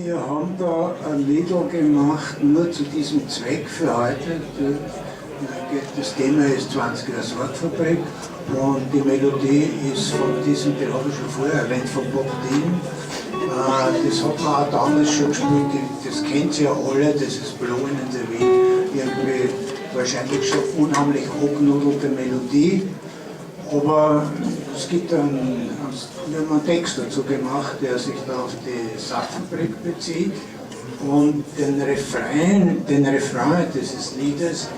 Wir haben da ein Liedl gemacht, nur zu diesem Zweck für heute. Das Thema ist 20 Jahre Sargfabrik und die Melodie ist von diesem, den habe ich schon vorher erwähnt, von Bob Dylan. Das hat man auch damals schon gespielt, das kennt ihr ja alle, das ist Blowing in the Wind, irgendwie wahrscheinlich schon unheimlich angenudelte Melodie. Aber es gibt wir haben einen Text dazu gemacht, der sich da auf die Sargfabrik bezieht. Und den Refrain dieses Liedes,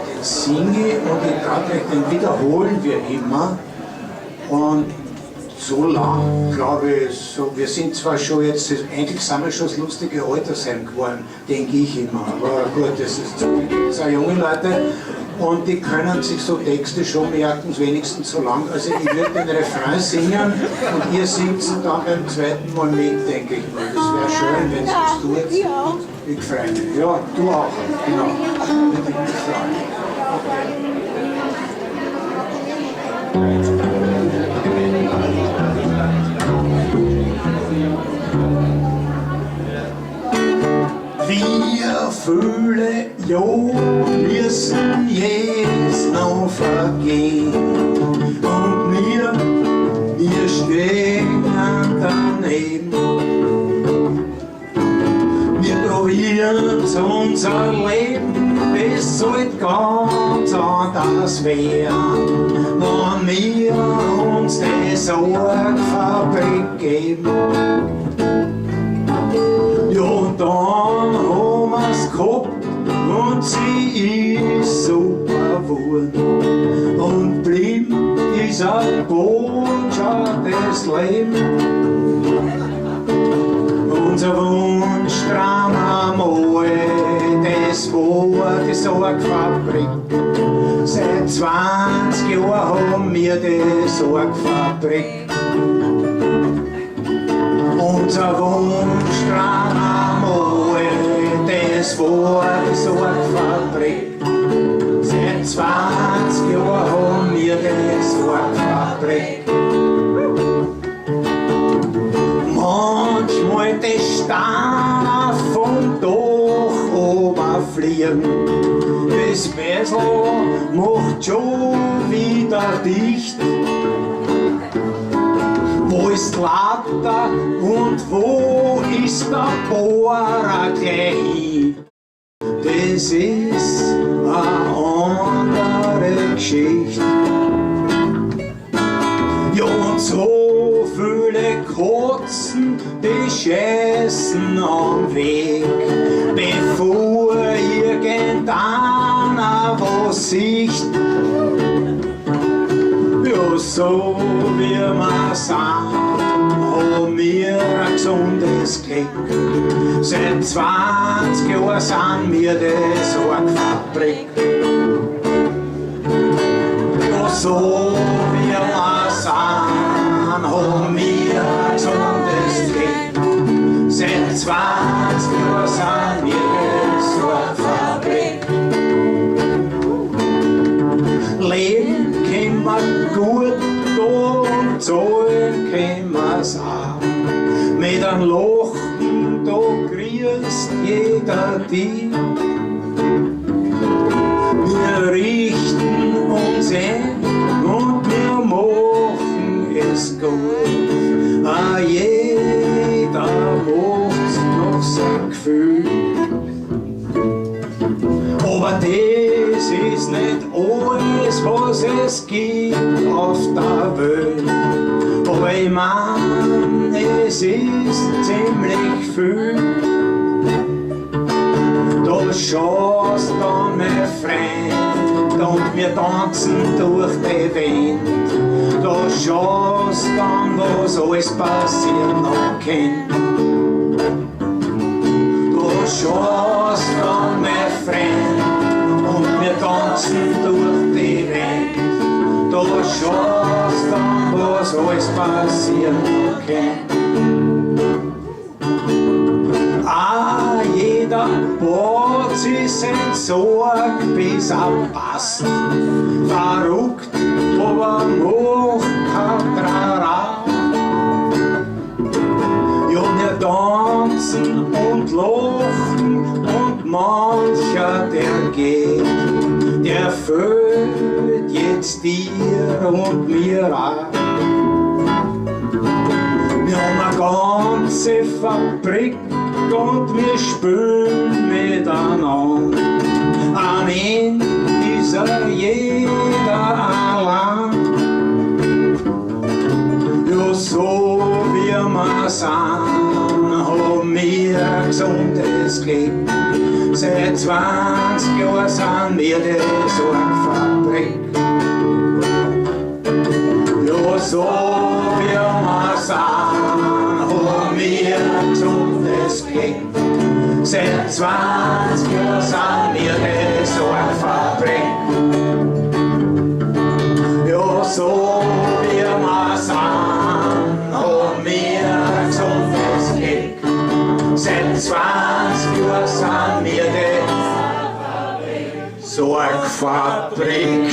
den singe ich und ich trage euch, den wiederholen wir immer. Und so lang, glaube ich, so, wir sind zwar schon jetzt, eigentlich sind wir schon das lustige Altersheim geworden, denke ich immer. Aber gut, das ist, das sind auch junge Leute und die können sich so Texte schon merken, wenigstens so lang. Also ich würde den Refrain singen und ihr singt ihn dann beim zweiten Mal mit, denke ich mal. Das wäre schön, wenn ihr das tut. Ja. Ich freue mich. Ja, du auch. Genau. Würde ich mich freuen. Okay. Wir viele Jahre müssen jetzt noch vergehen und wir stehen daneben. Wir probieren's unser Leben, es sollte ganz anders werden, wenn wir uns die Sargfabrik geben. Ja, und dann haben wir's gehabt und sie ist super geworden. Und blieben ist ein Botschaft des Leben. Unser Wunschtraum einmal, das war die Sargfabrik. Seit 20 Jahren haben wir die Sargfabrik. Unser Wunschtraum einmal, das war die Sargfabrik. Seit 20 Jahren haben wir die Sargfabrik. Manchmal die Steine vom Dach runterfliegen. Das Beisel macht schon wieder dicht. Wo ist die Leiter und wo ist der Bohrer gleich hin? Das ist eine andere Geschichte. Ja, und so viele Kotzen, die scheißen am Weg, bevor irgendeiner was sieht. Ja, so wie wir sind, haben wir ein gesundes Glück. Seit 20 Jahren sind wir die Sargfabrik. Ja, so wie wir sind, haben wir ein gesundes Glück. Seit 20 Jahren sind wir die Sargfabrik. Leben können wir gut da und zahlen können wir's auch. Mit einem Lachen, da grüßt jeder dich. Wir richten uns ein und wir machen es gut. Ah, jeder macht's nach sein Gefühl. Aber das ist nicht alles, was es gibt auf der Welt. Aber ich mein, es ist ziemlich viel. Da schaust dann, mein Freund, und wir tanzen durch die Wände. Da schaust dann, was alles passieren noch kann. Da schaust dann, mein Freund, und wir tanzen durch die Wände. Da schaust dann, was alles passieren noch kann. Ah, jeder baut sich sein Sorg, bis er passt. Verrückt, aber macht kein Trara. Ja, wir tanzen Sitzen und lachen und mancher, der geht, der fehlt jetzt dir und mir auch. Wir haben eine ganze Fabrik und wir spielen miteinander. Am Ende ist er jeder allein. Ja, so wie wir sind, haben wir ein gesundes Glück. Seit 20 Jahren sind wir die Sorgfabrik. Ja, so wie wir sind, haben wir ein gesundes Glück. Seit 20 Jahren sind wir die Sorgfabrik. Ja, so wie wir sind, haben wir ein gesundes Glück. Seit 20 Jahren sind wir die Sorgfabrik.